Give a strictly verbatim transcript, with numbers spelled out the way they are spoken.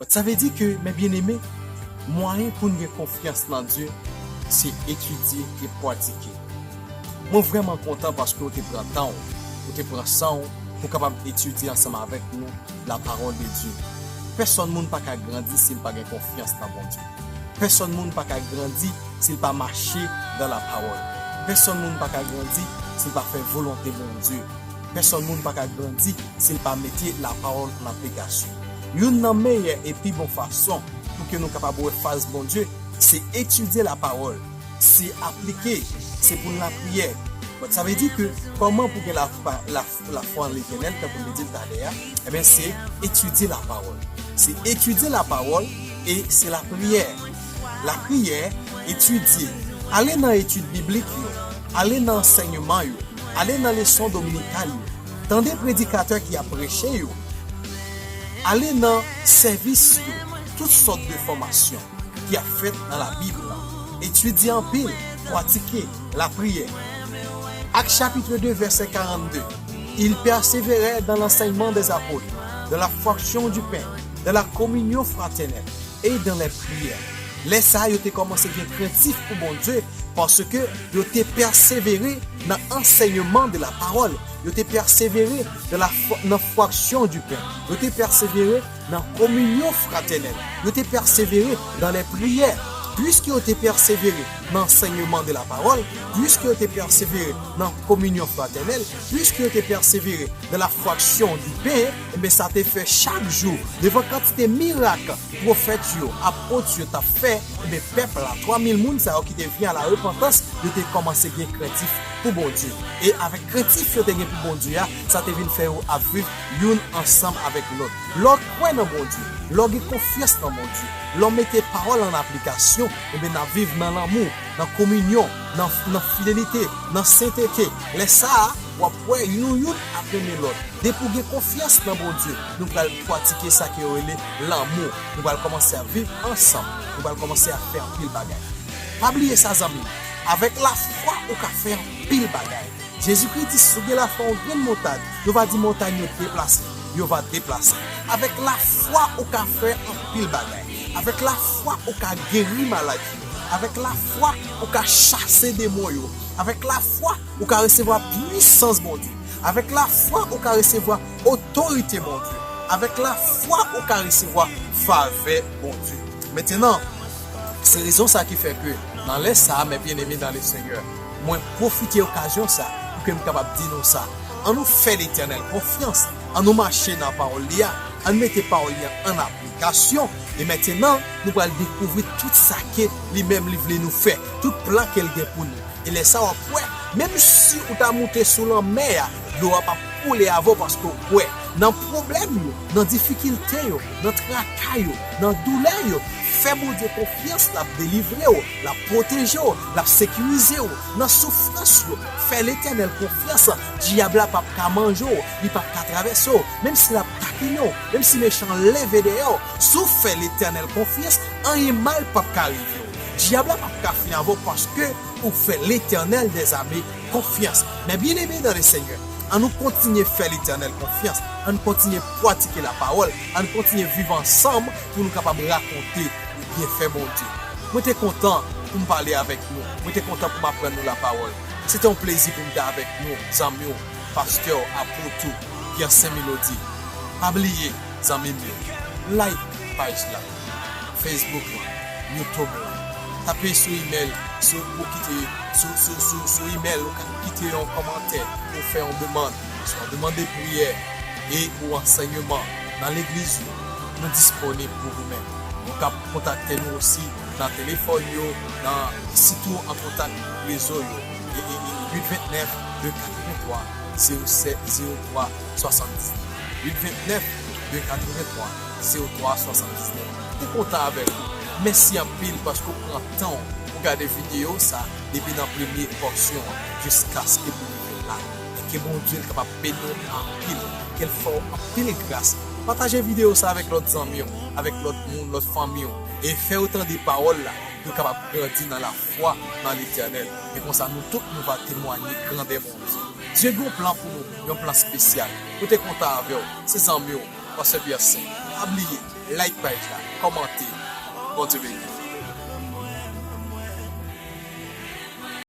Sa vle di ke, men byeneme, mwayen pou n gen konfyans nan Dye, se etidye e pratike. Mwen vrèman kontan paske w te pran tan w, w te pran san w pou kapab etidye ansanm avèk nou la parole de Dieu. Pèsonn moun pa ka grandi si l pa gen konfyans nan Bondye. Pèsonn moun pa ka grandi si l pa mache dans la parole. Pèsonn moun pa ka grandi si l pa fè volonte Bondye. Pèsonn moun pa ka grandi si l pa mete la parole an aplikasyon. Youn nan meyè e pi bon fason pou ke nou kapab wè fas Bondye, se etidye la parole, se aplike, se pou n lapriyè. Bon, sa vle di ke kòman pou gen lafwa, la, lafwa an Letènèl, tankou m te di l talè a, ebyen, se etidye la parole. Se etidye la parole e se lapriyè. Lapriyè, etidye. Ale nan etid biblik yo, ale nan ansèyman yo, ale nan leson dominikal yo, tande predikatè ki ap preche yo, ale nan sèvis yo, tout sòt de fòmasyon ki ap fèt nan Labib la. Etidye anpil, pratike, lapriyè. Actes chapitre deux, verset quarante-deux. Ils persévéraient dans l'enseignement des apôtres, dans la fraction du pain, dans la communion fraternelle et dans les prières. Lè sa a, yo te kòmanse gen krentif pou Bondye, paske yo te pèsevere nan ansèyman de la parole, yo te pèsevere nan la fwa-, nan fraction du pain, yo te pèsevere nan kominyon fratènèl, yo te pèsevere dans les prières. Piske yo te pèsevere nan ansèyman de la parole, piske yo te pèsevere nan kominyon fratènèl, piske yo te pèsevere dans la fraction du pain, enben, sa te fè chak jou, devan kantite mirak pwofèt yo, apot yo t ap fè, enben, pèp la, twa mil moun sa yo ki te vin a la repantans, yo te kòmanse gen krentif pou Bondye. E avèk krentif yo te gen pou Bondye a, sa te vin fè yo ap viv youn ansanm avèk lòt. Lè w kwè nan Bondye, lè w gen konfyans nan Bondye, lè w mete pawòl an aplikasyon, enben, n ap viv nan lanmou, nan kominyon, nan, nan fidelite, nan sentete. Lè sa a, w ap wè youn youn ap renmen lòt. Depi w gen konfyans nan Bondye, nou pral pratike sa ke yo rele lanmou. Nou pral kòmanse ap viv ansanm. Nou pral kòmanse ap fè anpil bagay. Pa bliye sa, zanmi m. Avèk lafwa, ou ka fè anpil bagay. Jezikri di, si w gen lafwa yon grenn montad, nou va di montany yo deplase, yo va deplase. Avèk lafwa, ou ka fè anpil bagay. Avèk lafwa, ou ka geri maladi yo. Avèk lafwa, ou ka chase demon yo. Avèk lafwa, ou ka resevwa pwisans Bondye. Avèk lafwa, ou ka resevwa otorite Bondye. Avèk lafwa, ou ka resevwa favè Bondye. Mentenan, se rezon sa ki fè ke nan lè sa a, mes bien-aimés dans le Seigneur, mwen pwofite okazyon sa pou ke m kapab di nou sa. Ann nou fè Letènèl konfyans. Ann nou mache nan pawòl li a. Ann mete pawòl li a an aplikasyon. E mentenan, nou pral dekouvri tout sa ke li menm li vle nou fè, tout plan ke l gen pou nou. E lè sa a, w ap wè, menm si ou ta moute sou lanmè a, dlo a p ap koule avè w paske w kwè. Nan pwoblèm yo, nan difikilte yo, nan traka yo, nan doulè yo, fè Bondye konfyans, l ap delivre w, l ap pwoteje w, l ap sekirize w. Nan soufrans yo, fè Letènèl konfyans, dyab la p ap ka manje w, li p ap ka travèse w, menm si l ap takinen w, menm si mechan an leve dèyè w, si w fè Letènèl konfyans, anyen mal p ap ka rive w. Dyab la p ap ka fin avè w paske ou fè Letènèl dèzame konfyans. Mes bien-aimés dans le Seigneur, ann nou kontinye fè Letènèl konfyans, ann kontinye pratike lapawòl, ann kontinye viv ansanm pou nou kapab rakonte byenfè Bondye. Mwen te kontan pou m pale avèk nou, mwen te kontan pou m aprann nou lapawòl. Se te yon plezi pou m te avèk nou, zanmi w, pastè w, apot ou, Pierre Saint Mélody. Pa bliye, zanmi m yo, like paj la, Facebook la, YouTube la. Tape sou email, sou, ou kite, sou, sou, sou, sou email, ou ka kite yon kòmantè, ou fè yon demann. Swa demann de priyè e ou ansèyman nan legliz yo, nou disponib pou ou menm. Ou ka kontakte nou osi nan telefòn yo, nan sitou an kontak rezo yo. E, e, e, uit vennèf, de katreventwa, zewo sèt, zewo twa, swasanndiznèf. Uit vennèf, de katreventwa, zewo twa, swasanndiznèf. Te kontan avèk ou. Mèsi anpil paske w pran tan w pou gade videyo sa depi nan premye pòsyon an jiskaske pou rive la. E ke Bondye l kapab beni w anpil, ke l fè w anpil gras. Pataje videyo sa avèk lòt zanmi w, avèk lòt moun, lòt fanmi w, e fè yo tande pawòl la, pou yo kapab grandi nan lafwa nan Letènèl. E konsa, nou tout, nou va temwanye grandè Bondye. Dye gen yon plan pou nou, yon plan espesyal. Mwen te kontan avè w, se zanmi w, pastè Pierre Saint. Pa bliye, like paj la, kòmante. Bondye beni.